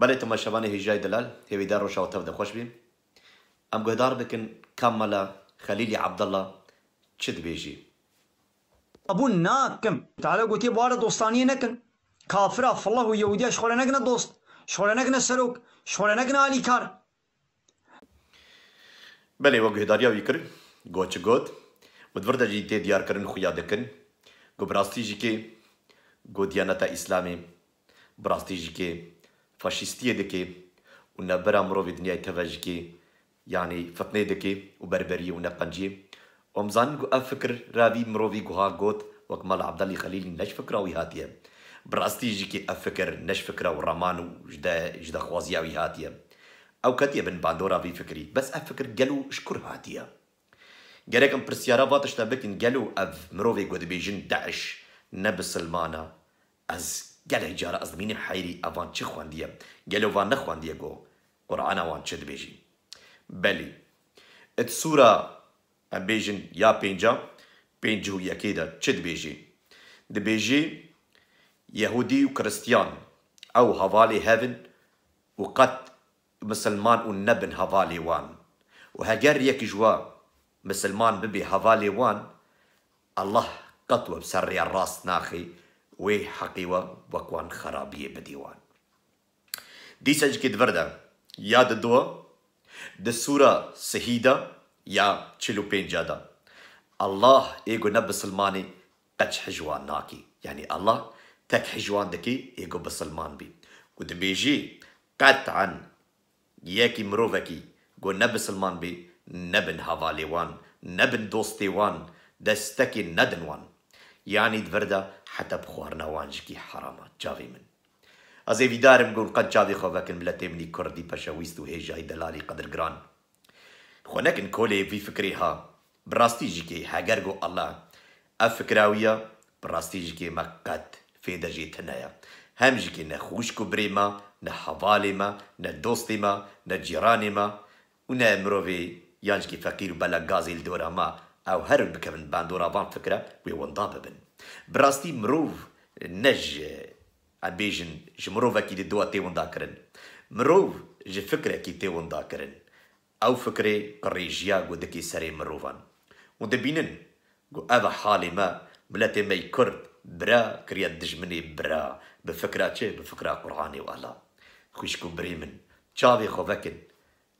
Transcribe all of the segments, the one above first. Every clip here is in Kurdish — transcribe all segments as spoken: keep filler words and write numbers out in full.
Belê temaşevanê hêjayî delal, hêvîdar roja we tev de xweş bî. Em guhdar bikin ka Mela Xelîlî Abdullah çi dibêjî. Qebûl nakim. Teala gotiye, "Bi wa re dostaniyê nekin." Kafira, fillah û Yehûdiya ji xwe re nekine dost. Ji xwe re nekine serok. Ji xwe re nekine alîkar. Belê, we guhdariya wî kir, got çi got. Û di vir de jî tê diyarkirin xuya dikin. Ku bi rastî jî kê, ku Diyaneta Îslamê bi rastî jî kê faşîstiyê dike û navbera mirovê dinyayê teve jî kê, yanî fitnê dike û berberiyê û neqenciyê. Em zanin ku ev fikir ra vî mirovî guha got, wek Mela Abdalî Xelîlî ne ji fikra wî hatiye. Bi rastî jî kê ev fikir ne ji fikra û raman û ji de, ji dexwaziya wî hatiye. Ew ketiye bin bandora vî fikirî. Bes ev fikir gelo ji kur hatiye? Gerek em pirsyara va tişta bikin, gelo ev mirovê ku dibêjin DAIŞ ne bisilman e? Ez gelek cara ez dimînim heyrî evan çi xwendiye. Gelo van nexwendiye ku Qur'ana wan çi dibêjî? Belê. It sûra, em bêjin ya pênca, pêncî û yekê de çi dibêjî? Dibêjî, Yehûdî û Kristiyan ew hevalê hev in û qet misilman û nebin hevalê wan. Û heger yek ji we misilman bibe hevalê wan, Allah qet we bi ser rêya rast naxê, wê heqê we wek wan xerabiyê bidê wan. Dîsa jî kê di vir de ya di dua, di sûra Sihî de ya çil û pênca de, Allah ê ku ne bisilmanê qet ji hij wan nakê. Yanî Allah tek hij wan dikê ê ku bisilman bî. Û dibêjê, qet'en yekî mirovekî ku ne bisilman bê, nebin hevalê wan, nebin dostê wan, destekê nedin wan. Yanî di vir de heta bi xwarina wan jî kê heram e, çavê min. Ez hêvîdar im ku qet çavê xwe vekin miletê min î kurdî peşewîst û hêjayî delalî qedirgiran. Xwe nekin kolê vî fikirê ha. Bi rastî jî kê heger ku Allah ev fikira wî ya, bi rastî jî kê me qet fêde jê tune ye. Hem jî kê ne xwişk û birê me, ne hevalê me, ne dostê me, ne cîranê me û ne mirovê yan jî kê feqîr û belek gazê li dora me, ew her bikevin bandora van fikira wê winda bibin. Bi rastî mirov ne ji, em bêjin, ji mirovekî di dua tê winda kirin. Mirov ji fikrekî tê winda kirin. Ew fikirê qirêjiya ku dikê serê mirovan. Û dibînin ku ev e halê me, miletê me yî kurd, bira kiriye dijminê bira. Bi fikra çi? Bi fikra Qur'anê û Allah. Xwişk û birê min, çavê xwe vekin.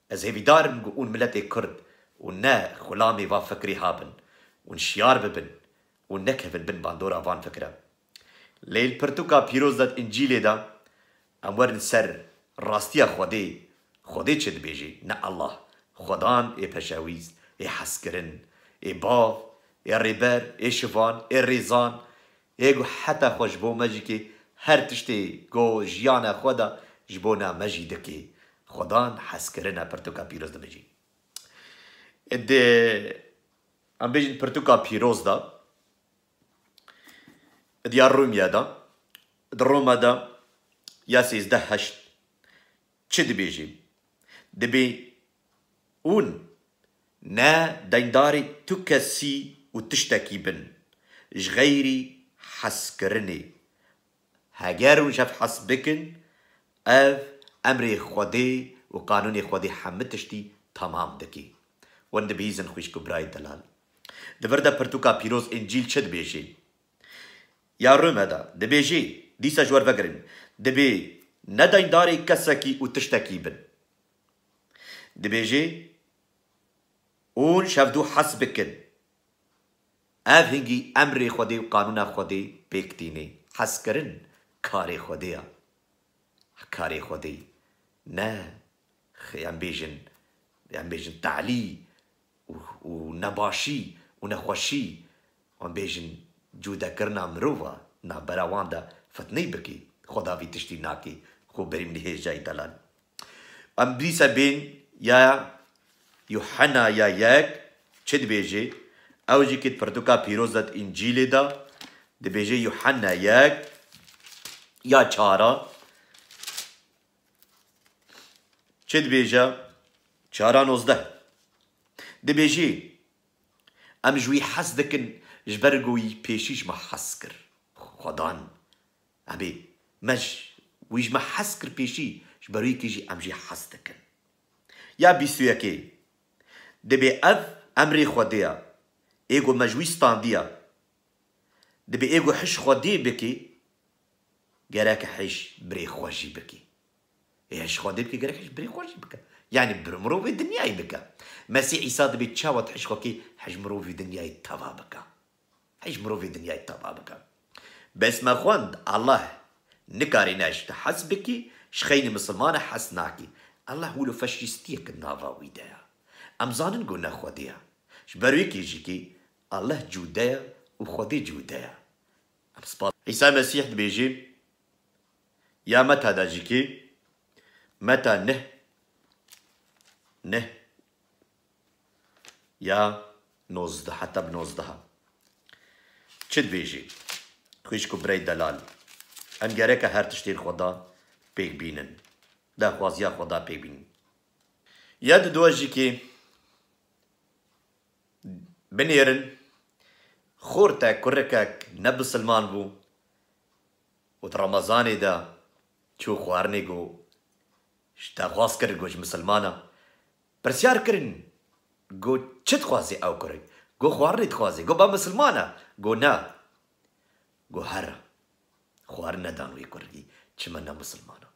Ez hêvîdar im ku hûn miletê kurd û ne xulamê va fikirê ha bin. Hûn şiyar bibin û nekevin bin bandora van fikira. Lê li pirtûka pîroz de di Încîlê de em werin ser rastiya Xwedê. Xwedê çi dibêjê? Ne Allah. Xwedan ê peşewîst, ê hezkirin, ê bav, ê rêber, ê şivan, ê rêzan, ê ku heta xwe ji bo me jî kê, her tiştê ku jiyana xwe de ji bona me jî dikê. Xwedan hezkirin e, pirtûka pîroz dibêjê. Di, em bêjin pirtûka pîroz de, di ya Rûmiye de, di Roma de ya sêzdeh heşt çi dibêjî? Dibê hûn ne deyndarê tu kesî û tiştekî bin, ji xeyrî hezkirinê. Heger hûn ji hev hez bikin, ev emrê Xwedê û qanûnê Xwedê hemû tiştî temam dikî. Hûn dibihîzin xwişk û birayê delal. Di vir de pirtûka pîroz Încîl çi dibêjê? Ya Rûme de dibêjê, dîsa ji we re vegirin, dibê ne deyndarê kesekî û tiştekî bin. Dibêjê, hûn ji hevdû hez bikin. Ev hingî emrê Xwedê û qanûna Xwedê pêk tînê. Hezkirin karê Xwedê ye. Karê Xwedê. Ne, em bêjin, em bêjin talî û, û nebaşî û nexweşî, em bêjin cûdekirina mirova, navbera wan de fitneyê bikî. Xweda vî tiştî nakî. Xwe berî min hêjayî delal. Em dîsa bên ya Yuhanna ya yek çi dibêjê? Ew jî ki di pirtûka pîroz de di Încîlê de dibêje, Yuhanna yek ya çara çi dibêje? Çara nozdeh. Dibêjê, em ji wî hez dikin, ji ber ku wî pêşî ji me hez kir. Xwedan. Ebê, me ji, wî ji me hez kir pêşî, ji Berwîkî jî em jî hez dikin. Ya bîst û yekê. Dibê ev emrê Xwedê ye. Ê ku me ji wî standiye. Dibê ê ku hij Xwedê bikî, gerek hij birê xwe jî bikî. Ê hij Xwedê bikî, gerek hij birê xwe jî bike. Yanî bir mirovê dinyayê bike. Mesîh Îsa dibê çawa tu hij xwe kî, hij mirovê dinyayê teva bike. Hij mirovê dinyayê teva bike. Bes me xwend, Allah nikarîne ji te hez bikî, ji xeynî misilmane hez nakî. Allah wilo faşîstiyek nava wî de ye. Em zanin ku ne Xwedê ye. Ji ber wê kê jî kî Allah cude ye û Xwedê cude ye. Em spas. Îsa Mesîh dibêjî, ya Meta de jî kî, Meta neh, neh, ya nozdeh, heta bi nozdeh. Çi dibêjî? Xwişk û birey delal. Em gereke her tiştên Xweda pêk bînin. Daxwaziya Xweda pêk bînin. Ya diduwe jî kî binêrin, xorte kurekek ne bisilman bû û di Remezanê de çû xwarinê got, ji te xwaz kir, got ji misilmana. Pirsyar kirin, got çi dixwazê ew kurek? Got xwarinê dixwazê. Got ba misilman e? Got ne. Got here. Xwarin nedan wê kurekî, çima ne misilman e.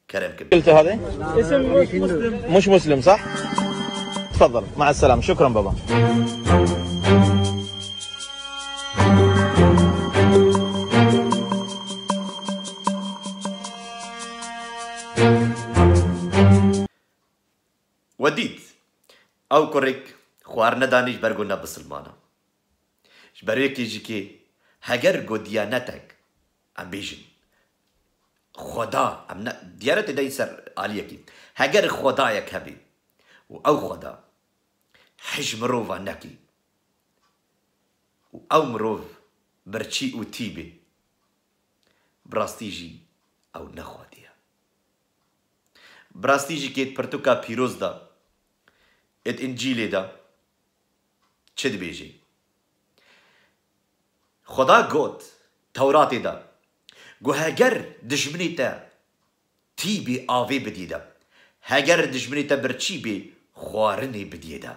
Kerem kin. قلت هذه؟ اسم مش مسلم. مش مسلم، صح؟ تفضل، مع السلامة، شكرا بابا. We dît, ew kurek xwarin nedanî ji ber ku ne bisilman e. Ji ber wê kê jî kê heger ku diyanetek, em bêjin, Xweda, em ne, diyanetê deyî ser aliyekî. Heger Xwedayek hebî û ew Xweda hij mirova nekî û ew mirov birçî û tî bê, bi rastî jî ew ne Xwedê ye. Bi rastî jî kê di pirtûka pîroz de, êd Încîlê de çi dibêjê? Xweda got, Tewratê de, got, heger dijminê te tî bê, avê bidiyê de. Heger dijminê te birçî bê, xwarinê bidiyê de.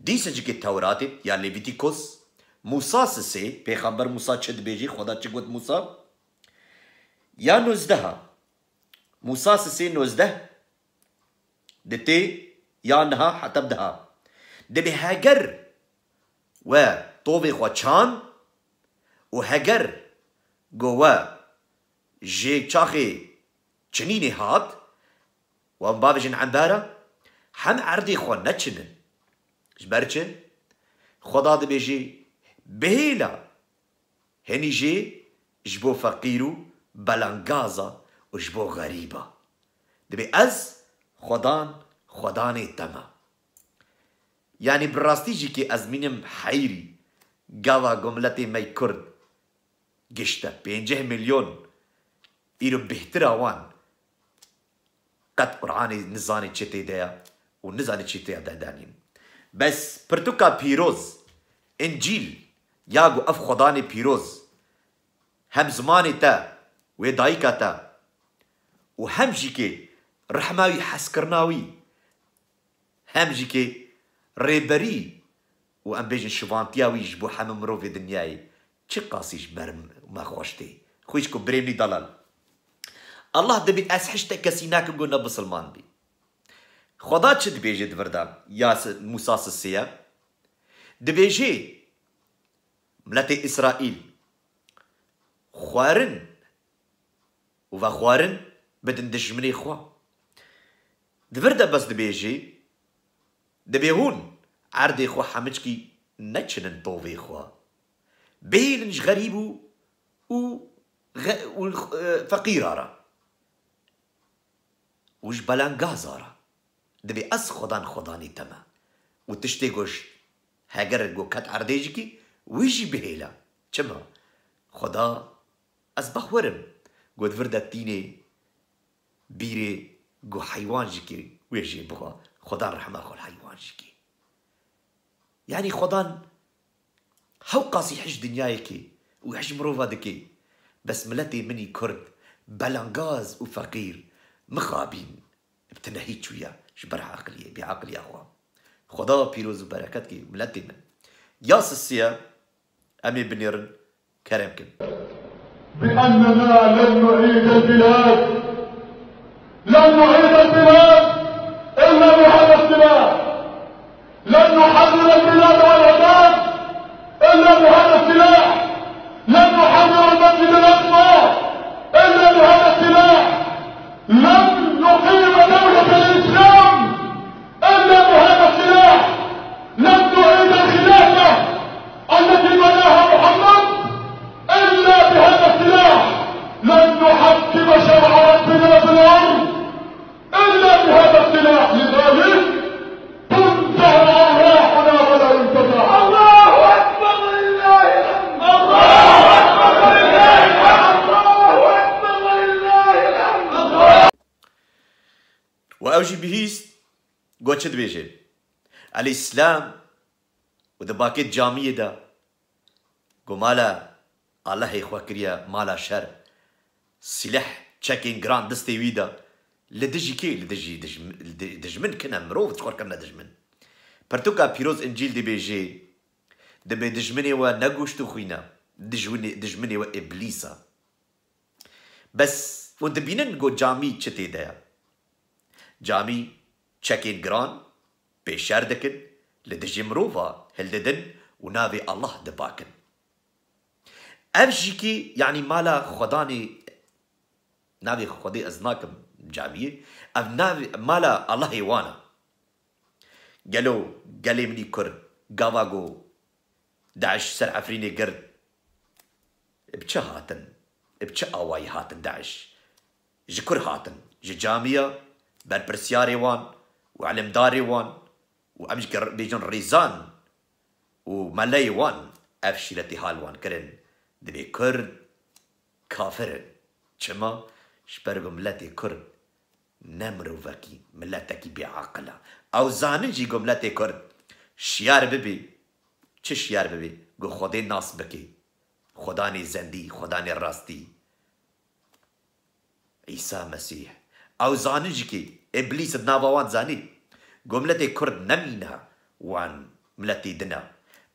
Dîsa jî kê Tewratê ya Levîtîkos, Mûsa sisê, pêxember Mûsa çi dibêjî, Xweda çi got Mûsa? Ya nozdeha. Mûsa sisê nozdeh, di tê ya niha heta bi deha. Dibê heger we tovê xwe çand û heger ku we ji çaxê çinînê hat, wan bavêjin embara, hem erdê xwe neçinin. Ji ber çi? Xweda dibêjê, bihêla, henî jê ji bo feqîr û belangaza û ji bo xerîba. Dibê ez Xwedan, Xwedanê te me. Yanî bi rastî jî kê ez mînim heyrî gava ku miletê me yê Kurd gişte pênceh milyon, îro bêhtira wan qet Quranê nizanê çi tê de ye û nizanê çi tê de danîn. Bes pirtûka pîroz, Încîl, ya ku ev Xwedanê pîroz hem zimanê te wê dayika te û hem jî kê rehma wî, hezkirina wî, hem jî kê rêberî û em bêjin şivantiya wî ji bo hemû mirovê dinyayê çi qasî ji ber me xweş tê. Xwişk û birê min delal. Allah dibêt ez hişte kesî nakim ku ne bisilman bî. Xweda çi dibêje di vir de? Ya si-, Mûsa sisê ye. Dibêje, miletê Îsraîl, xwarin û vexwarin bidin dijminê xwe. Di vir de bes dibêjî, dibê hûn erdê xwe hemiçkî neçinin tovê xwe. Bihêlin ji xerîb û, û xe-, û, e, feqîra re. Û ji belangaza re. Dibê ez Xwedan Xwedanê te me. Û tiştê ku ji heger ku ket erdê jî kî, wî jî bihêle. Çima? Xweda, ez bexwer im ku di vir de tînê bîrê ku heywan jî kî wê jê bixwe. Xwedan rehma xwe li heywan jî kî. Yanî Xwedan hewqasî hij dinyayê kê û hij mirova dikê. Bes miletê min î Kurd Belangaz û feqîr mixabîn bi tinehî çûye ji ber aqiliyê, bêaqiliya xwe. Xweda pîroz û bereket kê miletê min. Ya sisiye em ê binêrin, kerem kin. بأننا لن نعيد البلاد، لن نعيد البلاد إلا بهذا السلاح. لن نحرر البلاد والعباد إلا بهذا السلاح. لن نحرر المسجد الأقصى إلا بهذا السلاح. لن نقيم دولة الإسلام إلا بهذا السلاح. لن نعيد الخلافة التي بناها محمد إلا بهذا السلاح. لن نحكم شرع ربنا في الأرض إلا بهذا السلاح. لذلك تنزع أرواحنا ولا ينتزع. الله أكبر ولله الحمد. الله أكبر ولله الحمد. الله أكبر ولله الحمد. Û ew jî bihîst, got, çi dibêje? El-Îslam û di bakê camiyê de Go mala Allahê xwe kiriye mala şer. Sileh, çekên giran distê wî de. Li dijî kê? Li dijî dijm-, li di-, dijmin kine, mirov ji xwe kirine dijmin. Pirtûka pîroz Încîl dibêje, dibê dijminê we ne goşt û xwîn e, dijwinê-, dijminê we îblîs e. Bes hûn dibînin ku camî çi tê de ye? Camî çekên giran pêşer dikin, li dijî mirova hildidin û navê Allah dipakin. Ev jî kî, yanî mala Xwedanê, navê Xwedê ez nakim camiyê, ev navê, mala Allahê wan e. Gelo gelê min î Kurd, gava ku DAIŞ ser Efrînê girt, bi çi hatin? Bi çi awayî hatin DAIŞ? Ji kur hatin? Ji camiya berpirsiyarê wan û elimdarê wan û em jî bêjin rîzan û meleyê wan ev şîretê hal wan kirin. Dibê Kurd kafir in. Çima? Ji ber ku miletê Kurd ne mirovekî, miletekî bêaqil e. Ew zanin jî ku miletê Kurd şiyar bibî, çi şiyar bibî? Ku Xwedê nas bikî. Xwedanê zendî, Xwedanê rastî. Îsa Mesîh. Ew zanin jî kî Îblîs di nava wan zanî. Ku miletê Kurd ne mîna wan miletê din e.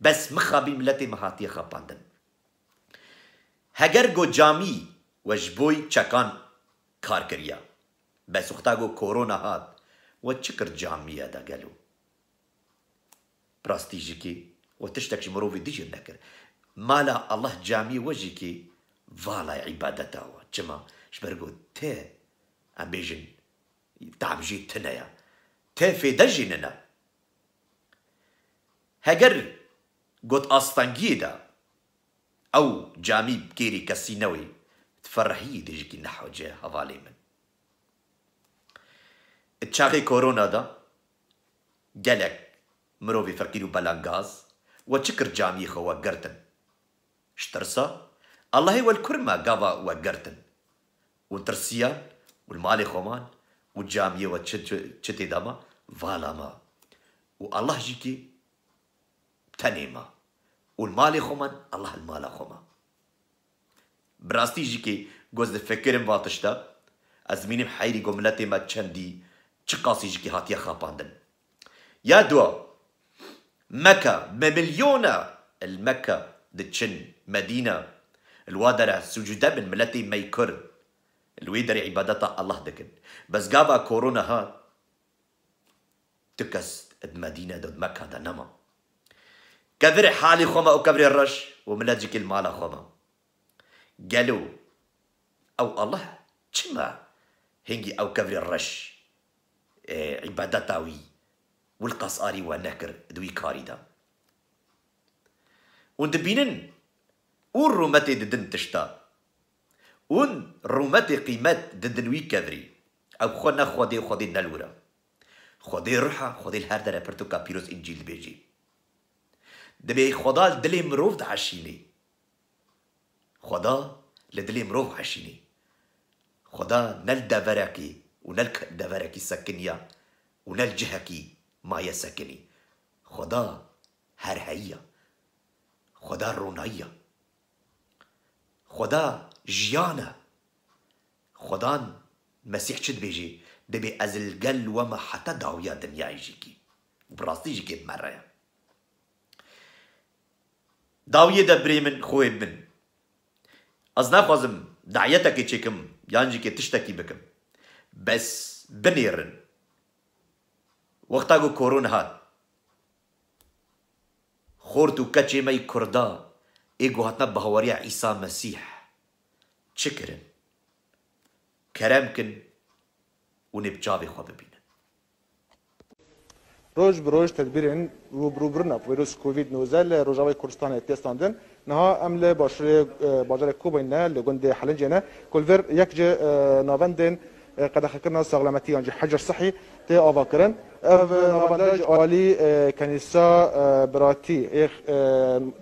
Bes mixabî miletê me hatiye xapandin. Heger ku camî we ji bo çekan kar kiriya, bes wexta ku korona hat, we çi kir camiye de gelo? Bi rastî jî kî we tiştek ji mirovê dijî nekir. Mala Allah camiyê we jî kî vala îbadeta we. Çima? Ji ber ku te, em bêjin, tam jî tune ye. Te fêde jî nine. Heger got astengiyê de ew camî bi kêrî kesî newê, diferehî dê jikî nehoce hevalê min. Di çaxê korona de gelek mirovê feqîr û belangaz we çi kir camiyê xwe we girtin? Ji tirsa Allahê we li kur me gava we girtin? Û tirsiyan û li malê xwe man û camiyê we çi, çi, çi tê de ma? Vala ma. Û Allah jî kî tenê ma. Û li malê xwe man, Allah li mala xwe ma. Bi rastî jî kî goz difikirim va tişta, ez dimînim heyrî ku miletê me çendî, çiqasî jî kî hatiye xapandin. Ya dua, Meka, me milyona li Meka diçin, Medîna, li wa dere sucûde bin miletê me yî Kurd, li wê derê îbadeta Allah dikin. Bes gava korona hat, tu kes di Medîne de, di Meka de nema. Kevirê halê xwe me û kevirê reş û milet jî kê li mala xwe me. Gelo ew Allah çima hingî ew kevirê reş, e, îbadeta wî wilqas arî we nekir di wî karî de? Hûn dibînin û rûmetê didin tişta. Hûn rûmetê qîmet didin wî kevirî. Ew xwe ne Xwedê, Xwedê ne li wir e. Xwedê ruh e, Xwedê li her dere pirtûka pîroz Încîl dibêjî. Dibê Xweda li dilê mirov dieşînê. Xweda li dilê mirov eşînê. Xweda ne li deverekî û ne li ke-, deverekî sekiniya û ne li cihekî maye sekinî. Xweda her heyî ya. Xweda ronayî ya. Xweda jiyan e. Xudan Mesîh çi dibêjî? Dibê ez li gel we me heta dawiya dinyayê jî kî. Û bi rastî jî kê bi me re ye. Dawiyê de birê min xwê bin. Ez naxwazim dayetekê çêkim yan jî kê tiştekî bikim. Bes binêrin. Wexta ku koron hat, xort û keçê me yî Kurda ê ku hatine bi hawariya Îsa Mesîh çi kirin? Kerem kin û nê bi çavê xwe bibînin. Roj bi roj tedbîrên rûbirûbirina vîrus Covid nozdeh li Rojavayê Kurdistanê tê standin. Niha em li başûrê, e, bajarê Kobanê ne, li gundê Helincê ne, ku li vir yek ji, e, navendên, e, qedexekirina saxlemetî yan jî Hecr Sihî tê avakirin. Ev navenda ji alî, e, Kenîsa, e, Biratî ê, e,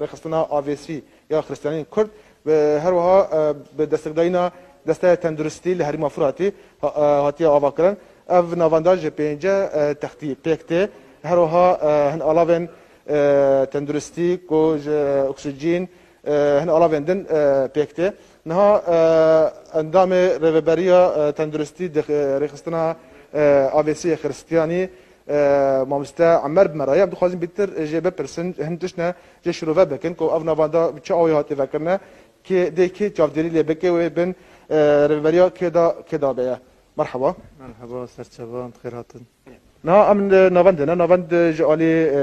Rêxistina Avêsî ya Xiristiyanên Kurd, bi, her wiha, e, bi destekdayîna Desteya Tenduristî li Herêma Firatî ha-, e, hatiye avakirin. Ev navenda ji pênce, e, textî pêk tê. Her wiha, e, hin alavên, e, tenduristî ku ji oksîjîn, e, hin alavên din, e, pêk tê. Niha, e, endamê Rêveberiya, e, Tenduristî di, e, Rêxistina, e, Avêsiyê Xiristiyanî, e, Mamoste Emer bi me re ye. Em dixwazin bîtir jê bipirsin, hin tişt ne jê şirove bikin ku ev navenda bi çi awayî hatiye vekirine, kê dê kê çavdêrî lê bike, wê bin, e, rêveberiya kê da, kê da be ye. Merhaba. Merhaba, serçevan, xêr hatin. Niha em li navendê ne, navend ji alî, e,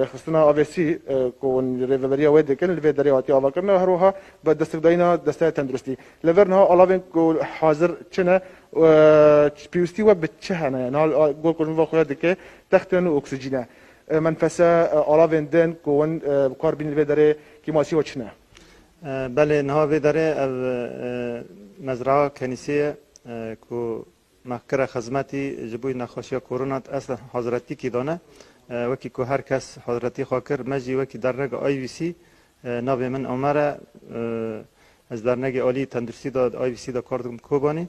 Rêxistina Avêsî, e, ku hûn rêveberiya wê dikin, li vê derê hatiye avakirin, her wiha bi destekdayîna Desteya Tenduristî. Li vir niha alavên ku hazir çi ne, e, pêwîstî we bi çi hene? Niha, a, gor ku ji min ve xuya dike, textên û oksîjîn e. E, menfese, e, alavên din ku hûn, e, bi kar bînin li vê derê kêmasî we çi ne? E, belê, niha vê derê ev, e, mezraa kenîsê ye, e, ku me kire xizmetî ji bo nexweşiya korona eslen hazretîkî dane. E, wekî ku her kes hazretî xwe kir, me jî wekî dernega I V C, e, navê min Omer e, e, ez dernegê alî tenduristî de, I V C de kar dikim Kobanê.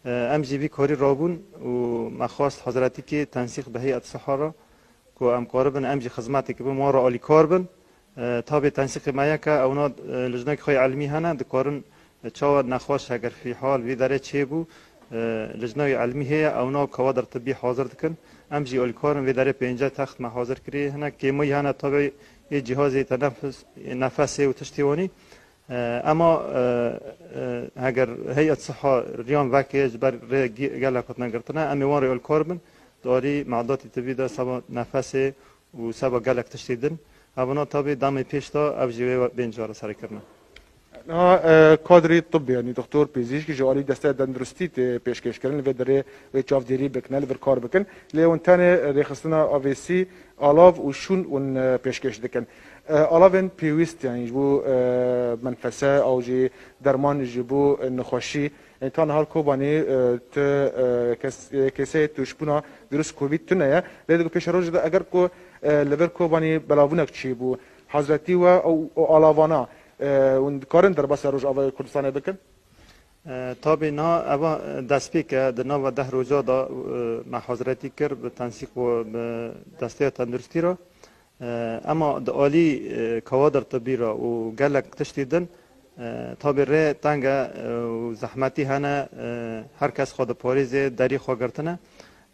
E, em jî vî karî rabûn û me xwest hazretîkê tensîq bi heyet siha re ku em karibin em jî xizmetê kibin, wan re alîkar bin. E, tabê tensîqê me yek e, ewna, e, lijnekî xwe yê ilmî hene, dikarin, e, çawa nexweş heger fîhal vî derê çêbû, e, lijneyê ilmî heye, ewna kawadir tibbî hazir dikin. Em jî alîkar in vê derê pênce text me hazir kirî. Hinek kêmiyî hene tabê ê cîhazê tenefus-, nefesê û tiştê wanî. E, ema, e, e, heger heyet siha riyan veke ji ber rê gi-, gelek hatine girtine, em ê wan rê alîkar bin. Di alî meadatî tibbî de seba nefesê û seba gelek tiştê din. Evana tabî demê pêş de ev jî wê bên çareserî kirine. Niha, e, kadrî tibbî, yanî doktor, pêzîşk ji alî desteya tenduristî tê pêşkêşkirin, li vê derê wê çavdêrî bikine, li vir kar bikin. Lê hûn tenê rêxistina avêsî, alav û şûn hûn, e, pêşkêş dikin. E, alavên pêwîst, yanî ji bo, e, menfese, ew jî derman ji bo, e, nexweşî, Yanî ta niha li Kobanî, e, tu, e, kes-, e, keseyê tûşbûna vîrus Covid tune ye. Lê di ku pêşerojê de eger ku, e, li vir Kobanî belavbûnek çêbû, hazretî we û, û alavana, e, hûn dikarin derbasa Rojavayê Kurdistanê bikin? E, tabî niha eva, e, destpêk e, di nava deh roja de, e, me hazretî kir bi tensîq û bi desteya tenduristî re. E, ema di alî, e, kawadir tibî re û gelek tiştî din, e, tabî rê teng e, e, û zehmetî hene, e, her kes xwe diparêze, derî xwe girtine.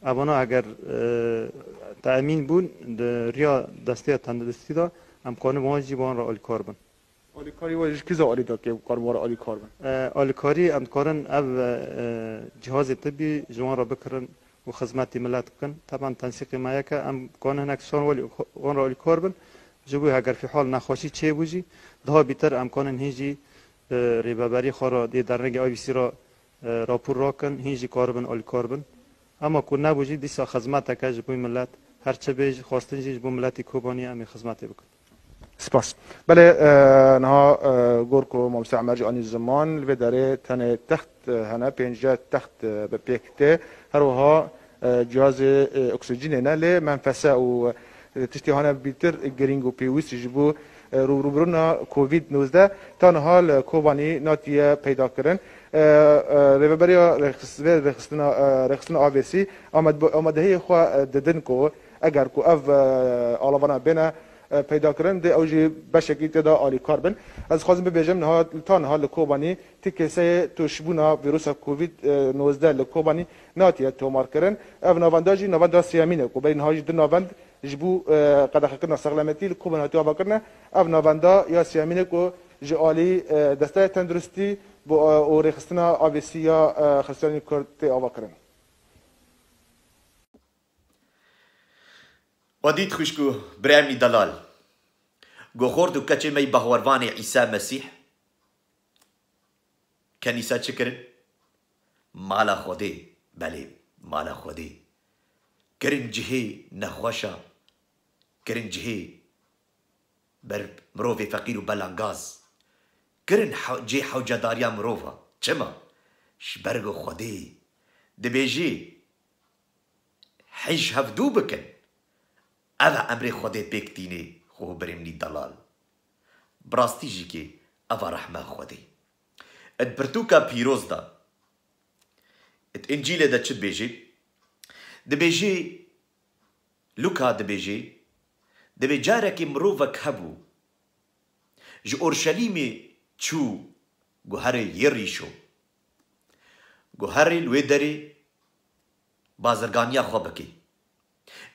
Evana eger, e, temîn bûn di riya desteya tenduristî de, em karin wan jî wan re alîkar bin. Alîkarî we ji kî alî de kê karin wan re alîkar bin? E, alîkarî em dikarin ev, e, cihazê tibî ji wan re bikirin û xizmetî milet bikin. Teban tensîqê me yek e, em karin hinek şan welî wan re alîkar bin. Ji bo heger fîhal nexweşî çêbû jî, daha bîtir em karin hîn jî bi rêveberî xwe re dê dernegê I V C re, e, rapor rakin, hîn jî karibin alîkar bin. Ema ku nebû jî dîsa xizmeteke ji bo milet, her çi bê jî xwestin jî ji bo miletî Kobanî em ê xizmetê bikin. Spas. Belê, e, niha, e, gor ku Mamoste Emer jî anî ziman, li vê derê tenê text, e, hene, pênce text, e, bi pêk tê. Her wiha, e, cihazê, e, oksîjînê ne, lê menfese û, e, tiştê hane bîtir girîng û pêwîst ji bo, e, rûbirûbirina Covid nozdeh ta niha li Kobanî natiye peyda kirin. E, e, Rêveberiya rêxis-, vê rêxistina, e, rêxistina avêsî amed-, amadehiyê xwe, e, didin ku eger ku ev, e, alavana bêne, e, peyda kirin, dê ew jî beşekî tê de alîkar bin. Ez dixwazim bibêjim, niha, ta niha li Kobanî ti keseyê tûşbûna vîrusa Covid nozdeh li Kobanî nehatiye tomarkirin. Ev navenda jî navenda sêyemîn e ku berî niha jî du navend ji bo, e, qedexekirina sexlemetî li Kobanî hatiye avakirin. Ev navenda ya sêyemîn e ku ji alî, e, Desteya Tenduristî bo, e, û Rêxistina A V C ya, e, Xristiyanên Kurd tê avakirin. Xwedî dixwîş ku birayê min delal, ku xort û keçê me yî bahwervanê Îsa Mesîh kenîsa çi kirin? Mala Xwedê, belê, mala Xwedê. Kirin cihê nexweşa, kirin cihê ber mirovê feqîr û belangaz. Kirin he-, cê hewcedariya mirova. Çima? Ji ber ku Xwedê dibêjê, Hej hevdû bikin. Ev e emrê Xwedê pêk tînê, xwe birê min î delal. Bi rastî jî kê ev e rehma Xwedê. Di pirtûka pîroz de, di Încîlê de çi dibêjê? Dibêjê, Luka dibêjê, dibê carekê mirovek hebû, ji Orşelîmê çû guherê Yerîşo. Guherê li wê derê bazirganiya xwe bikê.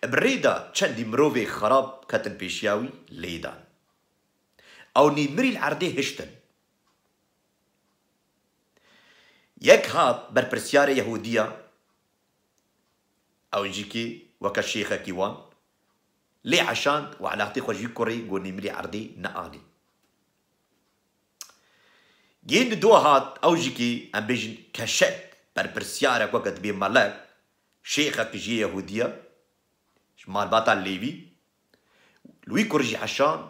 Bi rê de çendî mirovê xerab ketin pêşiya wî, lê dan. Ew nîvmirî li erdê hiştin. Yek hat berpirsyarê Yehûdiya, ew jî kî weke şêxekî wan, lê eşand û elatê xwe ji wî kurê ku nîvmirî erdê neanî. Yên di dua hat, ew jî kî, em bêjin, keşek, berpirsyarek weke dibê melek, şêxek ji Yehûdiya, ji malbata Lêvî, li wî kur jî eşand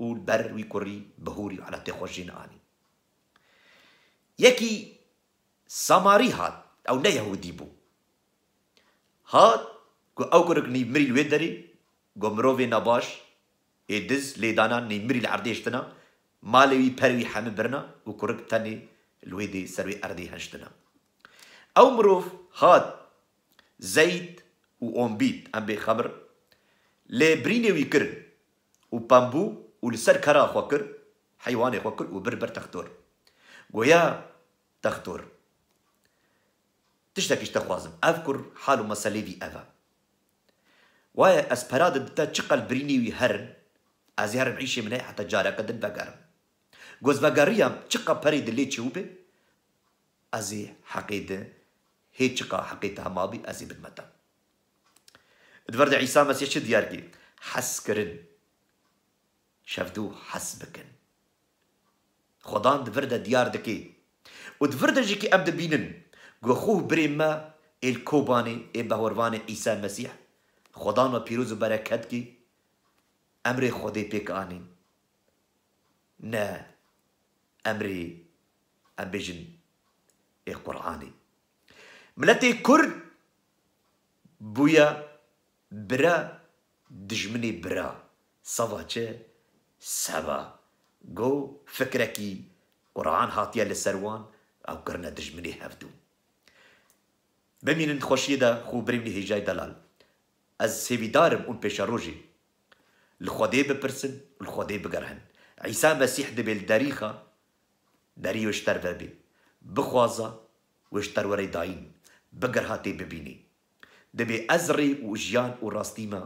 û li ber wî kurî bihûrî û elatê xwe jê neanî. Yekî Samarî hat, ew ne Yehûdî bû. Hat, ku ew kurik nîvmirî li wê derê, ku mirovê nebaş, ê diz, lê dana nîvmirî li erdê hiştina, malê wî, perê wî hemî birina û kurik tenê li wê dê ser wê erdê hiştina. Ew mirov hat, zeyd û ombît, em bê xemir, lê birînê wî kir û pembû û li ser kera xwe kir, heywanê xwe kir û bir ber textor. Goya textor, tiştekî ji te xwazim. Ev kur hal û meselê vî ev e. Waye ez pera di te çiqel birînê wî herin, ez ê herim îşê min heye heta careke din vegerim. Goz vegeriyam, çiqa perê di lê çêbû be, ez ê heqê di, hê çiqa heqê te hema bî, ez ê bidme te. Di vir de Îsa Mesîh çi diyar kir? Hez kirin. Şevdû hez bikin. Xudan di vir de diyar dike. Û di vir de jî kî em dibînin ku xwe û birê me ê li Kobanê, ê behwervanê Îsa Mesîh, Xudan we pîroz û bereket kî, emrê Xwedê pêk anîn. Ne emrê, em bêjin, ê Quranê. Miletê Kurd bûye bira dijminê bira. Seba çi? Seba go fikrekî Quran hatiye li ser wan, ew kirine dijminê hevdû. Bimînin xweşiyê de, xwe birê min hêjayî delal. Ez hêvîdar im hûn pêşerojê li Xwedê bipirsin û li Xwedê bigerhin. Îsa Mesîh dibê li derî xa, derî wê ji te re vebê. Bixwaza wê ji te re were dayîn. Bigirha tê bibînî. Dibê ez rê û jiyan û rastî me.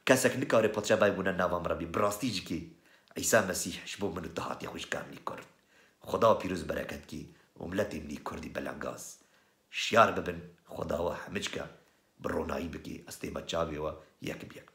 Kesek nikare padşa bay bûne nava min re bî. Bi rastî jî kê Îsa Mesîh ji bo min û te hatiye xwişka min î Kurd. Xuda pîroz bereket kî û miletê min î Kurdî belengaz. Şiyar bibin, Xuda we hemiçke bi ronayî bikê, ez tême çavê we yek bi yek.